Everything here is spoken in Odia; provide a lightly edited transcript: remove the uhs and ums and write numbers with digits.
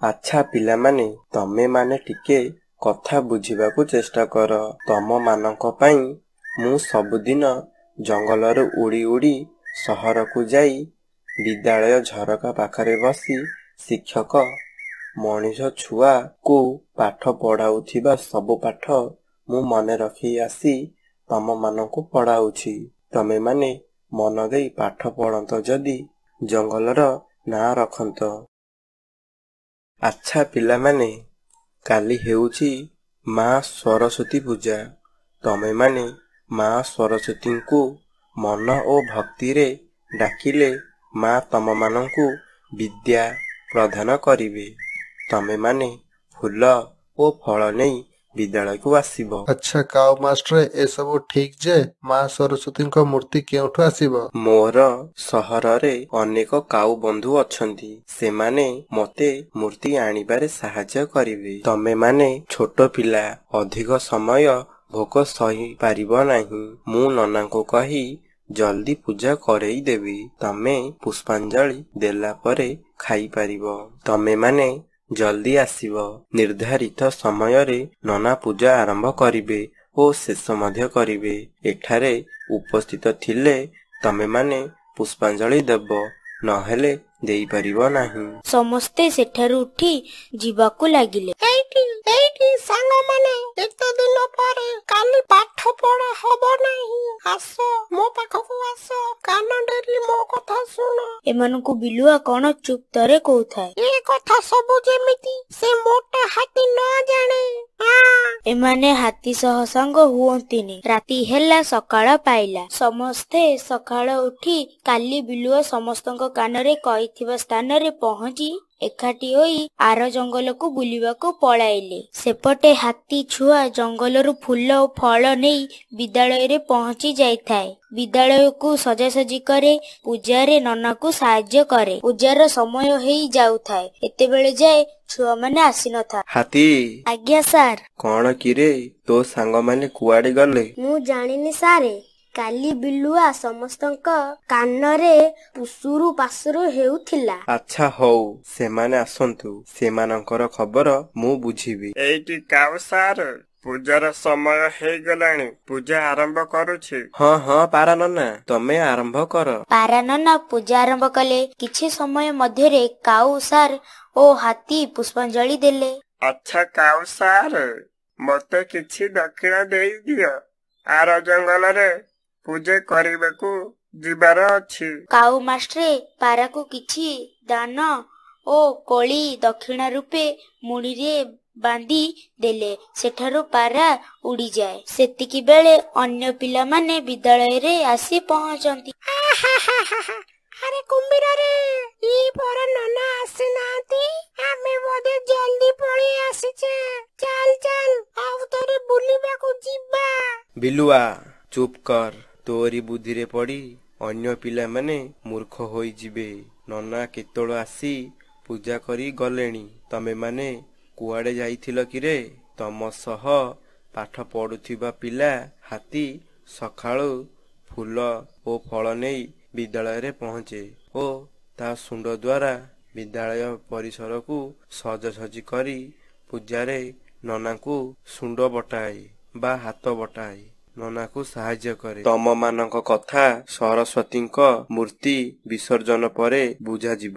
ଆଚ୍ଛା ପିଲାମାନେ, ତମେମାନେ ଟିକେ କଥା ବୁଝିବାକୁ ଚେଷ୍ଟା କର। ତମମାନଙ୍କ ପାଇଁ ମୁଁ ସବୁଦିନ ଜଙ୍ଗଲରୁ ଉଡ଼ି ଉଡ଼ି ସହରକୁ ଯାଇ ବିଦ୍ୟାଳୟ ଝରକା ପାଖରେ ବସି ଶିକ୍ଷକ ମଣିଷଛୁଆଙ୍କୁ ପାଠ ପଢ଼ାଉଥିବା ସବୁ ପାଠ ମୁଁ ମନେରଖି ଆସି ତମମାନଙ୍କୁ ପଢ଼ାଉଛି। ତମେମାନେ ମନଦେଇ ପାଠ ପଢ଼ନ୍ତ ଯଦି ଜଙ୍ଗଲର ନାଁ ରଖନ୍ତ। ଆଚ୍ଛା ପିଲାମାନେ, କାଲି ହେଉଛି ମା ସରସ୍ୱତୀ ପୂଜା। ତମେମାନେ ମା ସରସ୍ୱତୀଙ୍କୁ ମନ ଓ ଭକ୍ତିରେ ଡାକିଲେ ମା ତମମାନଙ୍କୁ ବିଦ୍ୟା ପ୍ରଦାନ କରିବେ। ତମେମାନେ ଫୁଲ ଓ ଫଳ ନେଇ ବିଦ୍ୟାଳୟକୁ ଆସିବ। ଆଚ୍ଛା କାଉ ମାଷ୍ଟ୍ରେ, ଏସବୁ ଠିକ୍ ଯେ, ମା ସରସ୍ୱତୀଙ୍କ ମୂର୍ତ୍ତି କେଉଁଠୁ ଆସିବ? ମୋର ସହରରେ ଅନେକ କାଉ ବନ୍ଧୁ ଅଛନ୍ତି। ସେମାନେ ମୋତେ ମୂର୍ତ୍ତି ଆଣିବାରେ ସାହାଯ୍ୟ କରିବେ। ତମେମାନେ ଛୋଟ ପିଲା, ଅଧିକ ସମୟ ଭୋକ ସହିପାରିବ ନାହିଁ। ମୁଁ ନନାଙ୍କୁ କହି ଜଲଦି ପୂଜା କରେଇଦେବି। ତମେ ପୁଷ୍ପାଞ୍ଜଳି ଦେଲା ପରେ ଖାଇପାରିବ। ତମେମାନେ ଜଲଦି ଆସିବ। ନିର୍ଦ୍ଧାରିତ ସମୟରେ ନନା ପୂଜା ଆରମ୍ଭ କରିବେ ଓ ଶେଷ ମଧ୍ୟ କରିବେ। ଏଠାରେ ଉପସ୍ଥିତ ଥିଲେ ତମେମାନେ ପୁଷ୍ପାଞ୍ଜଳି ଦେବ, ନହେଲେ ଦେଇପାରିବ ନାହିଁ। ସମସ୍ତେ ସେଠାରୁ ଉଠି ଯିବାକୁ ଲାଗିଲେ। ଏଇଠି ଏଇଠି ସାଙ୍ଗମାନେ, ଏତେ ଦିନ ପରେ କାଲି ପାଠ ପଢା ହବ ନାହିଁ। ଆସ, ମୋ ପାଖକୁ ଆସ, କାନ ଡେରି ମୋ କଥା ଶୁଣ। ଏମାନଙ୍କୁ ବିଲୁଆ କଣ ଚୁପ୍ କହୁଥାଏ। ଏ କଥା ସବୁ ଯେମିତି ସେ ମୋଟା ହାତୀ ନ ଜାଣେ। ଏମାନେ ହାତୀ ସହ ସାଙ୍ଗ ହୁଅନ୍ତିନି। ରାତି ହେଲା, ସକାଳ ପାଇଲା। ସମସ୍ତେ ସକାଳ ଉଠି କାଲି ବିଲୁଆ ସମସ୍ତଙ୍କ କାନରେ କହିଥିବା ସ୍ଥାନରେ ପହଞ୍ଚି ଏକାଠି ହୋଇ ଆର ଜଙ୍ଗଲକୁ ବୁଲିବାକୁ ପଳାଇଲେ। ସେପଟେ ହାତୀ ଛୁଆ ଜଙ୍ଗଲରୁ ଫୁଲ ଓ ଫଳ ନେଇ ବିଦ୍ୟାଳୟରେ ପହଞ୍ଚି ଯାଇଥାଏ। ବିଦ୍ୟାଳୟକୁ ସଜାସଜି କରେ, ପୂଜାରେ ନନାକୁ ସାହାଯ୍ୟ କରେ। ପୂଜାର ସମୟ ହେଇ ଯାଉଥାଏ, ଏତେବେଳେ ଯାଏ ଛୁଆମାନେ ଆସିନଥାନ୍ତି। ହାତୀ! ଆଜ୍ଞା ସାର୍। କଣ କିରେ, ତୋ ସାଙ୍ଗମାନେ କୁଆଡେ ଗଲେ? ମୁଁ ଜାଣିନି ସାରେ। କାଲି ବିଲୁଆ ସମସ୍ତଙ୍କ କାନରେ ପୁସୁରୁ ପାସୁରୁ ହେଉଥିଲା। ଆଚ୍ଛା ହଉ, ସେମାନେ ଆସନ୍ତୁ, ସେମାନଙ୍କର ଖବର ମୁଁ ବୁଝିବି। ଏଇଟି କାଉ ସାର୍, ପୂଜାର ସମୟ ହେଇଗଲାଣି, ପୂଜା ଆରମ୍ଭ କରୁଛି। ହଁ ହଁ ପାରା ନନା, ତମେ ଆରମ୍ଭ କର। ପାରା ନନା ପୂଜା ଆରମ୍ଭ କଲେ। କିଛି ସମୟ ମଧ୍ୟରେ କାଉ ସାର୍ ଓ ହାତୀ ପୁଷ୍ପାଞ୍ଜଳି ଦେଲେ। ଆଚ୍ଛା କାଉ ସାର୍, ମତେ କିଛି ଦକ୍ଷିଣା ଦେଇଦିଅ, ଆର ଜଙ୍ଗଲରେ ପୂଜା କରିବାକୁ ଯିବାର ଅଛି। କାଉ ମାଷ୍ଟ୍ରେ ପାରାକୁ କିଛି ଦାନ ଓ କୋଳି ଦକ୍ଷିଣା ରୂପେ ମୁଣିରେ ବାନ୍ଧି ଦେଲେ। ସେଠାରୁ ପାରା ଉଡ଼ିଯାଏ। ସେତିକି ବେଳେ ଅନ୍ୟ ପିଲାମାନେ ବିଦ୍ୟାଳୟରେ ଆସି ପହଞ୍ଚନ୍ତି। ଆରେ କୁମ୍ଭୀରରେ, ଇ ପରା ନନା ଆସିନାହାନ୍ତି। ଆମେ ବୋଧେ ଜଲଦି ପଳେଇ ଆସିଛେ। ଚାଲ ଚାଲ, ଆଉ ଥରେ ବୁଲିବାକୁ ଯିବା। ବିଲୁଆ, ଚୁପ୍ କର। ତୋରି ବୁଦ୍ଧିରେ ପଡ଼ି ଅନ୍ୟ ପିଲାମାନେ ମୂର୍ଖ ହୋଇଯିବେ। ନନା କେତେବେଳୁ ଆସି ପୂଜା କରି ଗଲେଣି। ତମେମାନେ କୁଆଡେ ଯାଇଥିଲ କିରେ? ତମ ସହ ପାଠ ପଢୁଥିବା ପିଲା ହାତୀ ସକାଳୁ ଫୁଲ ଓ ଫଳ ନେଇ ବିଦ୍ୟାଳୟରେ ପହଞ୍ଚେ ଓ ତା ଶୁଣ୍ଢ ଦ୍ୱାରା ବିଦ୍ୟାଳୟ ପରିସରକୁ ସଜାସଜି କରି ପୂଜାରେ ନନାଙ୍କୁ ଶୁଣ୍ଢ ବଟାଏ ବା ହାତ ବଟାଏ, ନନାକୁ ସାହାଯ୍ୟ କରେ। ତମମାନଙ୍କ କଥା ସରସ୍ୱତୀଙ୍କ ମୂର୍ତ୍ତି ବିସର୍ଜନ ପରେ ବୁଝାଯିବ।